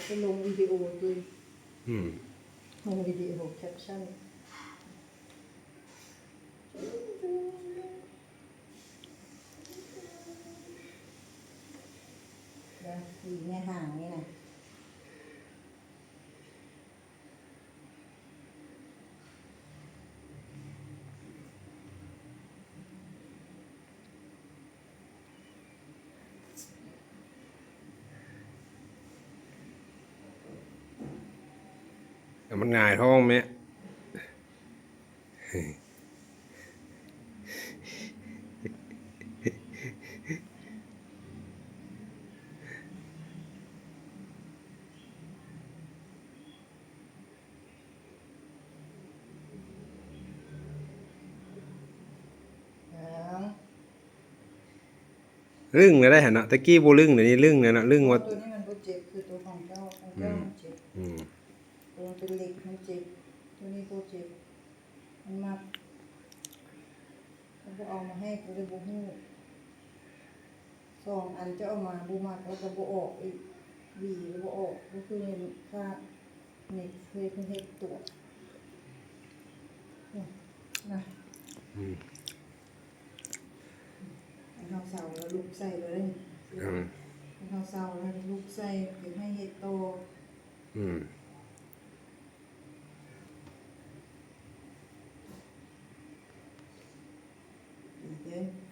ໄປລົງວິດີໂອຕຸ້ຍ ອືມ ລົງວິດີໂອແຄັບຊັ່ນ ດຽວສີແມ່ຫາງນີ້ນະ. ແຕ່ມັນຫງາຍທ້ອງແມ່. ລຶ້ງແລ້ວໄດ໋ຫັ້ນເນາະ ແຕ່ກີ້ບໍ່ລຶ້ງ ດຽວນີ້ລຶ້ງແລ້ວເນາະ ລຶ້ງວ່າ ຕົວນີ້ມັນບໍ່ເຈັບ ຄືຕົວຂອງເຈົ້າ ຂອງເຈົ້າມັນເຈັບ ອືມ ຕົວມັນເປັນເຫຼັກມັນເຈັບ ຕົວນີ້ບໍ່ເຈັບ ມັນມັກ ເຂົາບໍ່ເອົາມາໃຫ້ ກໍເລີຍບໍ່ຮູ້ ສອງອັນເຈົ້າເອົາມາບໍ່ມັກ ແລ້ວກໍບໍ່ອອກອີກ ຫວີກໍບໍ່ອອກ ກໍຄືຂ້າງນີ້ເຄີຍເພິ່ນເຮັດຕົວະ ນະ ອືມ ເຮົາເຊົາແລ້ວລຸກໃສ່ເລີຍ ອືມ ເຮົາເຊົາແລ້ວລຸກໃສ່ ເຮັດໃຫ້ເຮັດຕໍ່ ອືມ ດີເດີ.